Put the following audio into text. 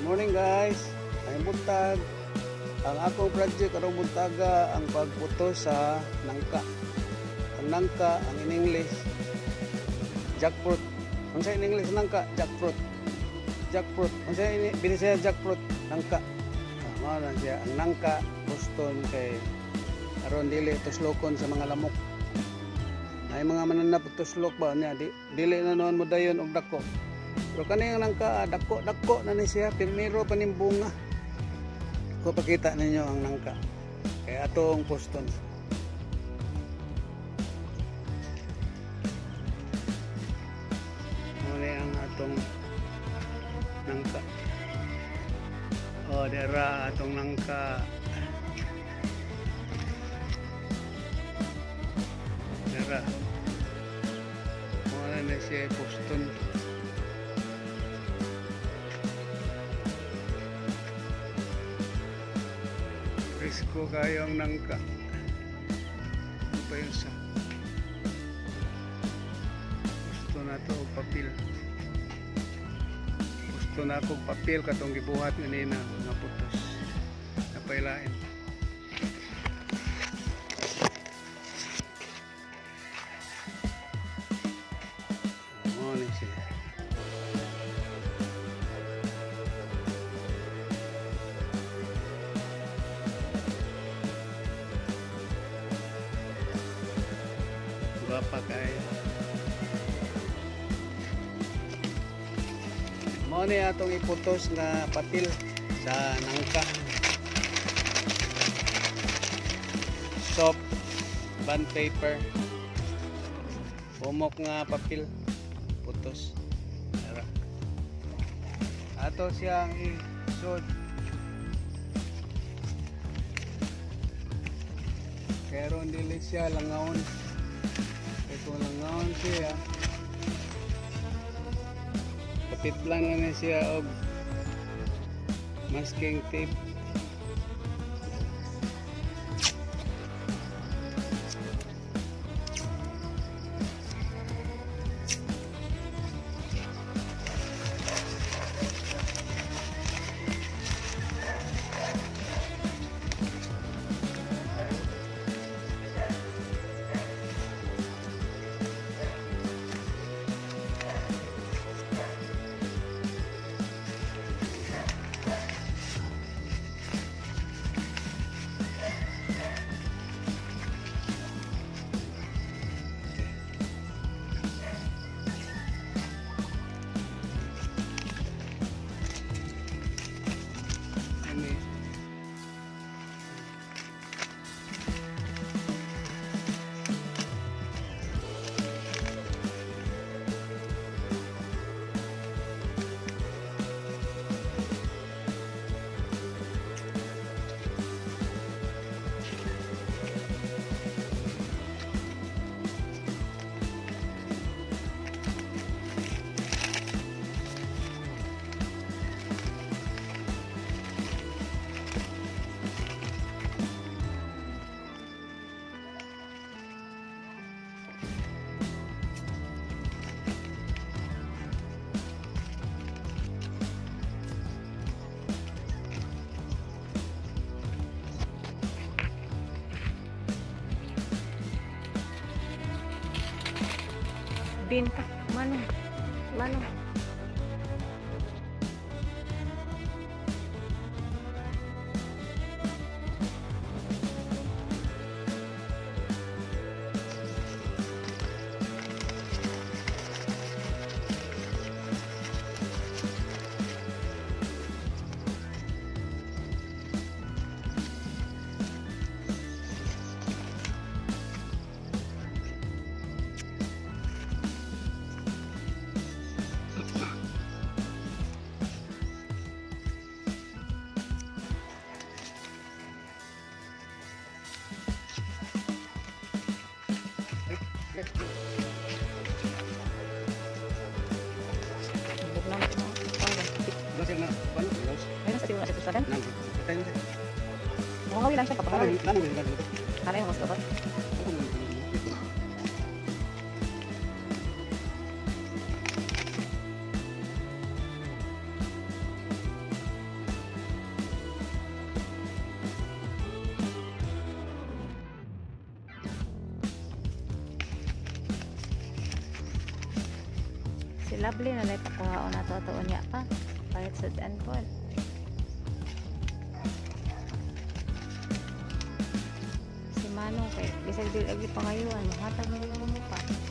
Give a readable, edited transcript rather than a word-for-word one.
Morning, guys. Ay buntag. Ang akong project karong buntaga ang pagputos sa nangka. Ang nangka, ang in English, jackfruit. Unsa in English nangka? Jackfruit. Jackfruit. Unsa in Binisaya jackfruit? Nangka. Ah, mao na siya ang nangka, Boston, kay aron dili tuslokon sa mga lamok. Ay mga mananap tuslok ba niya di, dili na noon mo dayon og dako. Pero kani ang nangka, dako dako na ni siya, pirmiro pa ning bunga. Ko pakita ninyo ang nangka. Kay atong Boston. Muna ang atong nangka. Oh, dera atong nangka. Dera. Muna na siya Boston. Presko kayo ang nangka. Ano pa yun sa? Gusto na to og papel. Gusto na akong papel katong gibuhat ganina nga putos. Napailain. Mo ni siya. Gwapa kayo. Mo ni atong iputos nga papel sa nangka. Soap, bond paper, humok nga papel, putos. Tara. Ato siyang isod. Pero dili siya langawon. Kay kung langawon siya, kapitlan na ni siya og masking tape. Ini. Binta. Mano? Mano? Ano na? Ano? Ayun, sa simula sa tusadan. Nang. Patay na siya. Mukhang lang siya kapag. Nang. Nang. Ano yung mas kapag? Lovely na lang pakuhaon nato ato unya pa. Kahit sud-an po. Si Manong kay bisag dili lagi pangayuan, mohatag na lang mo pa.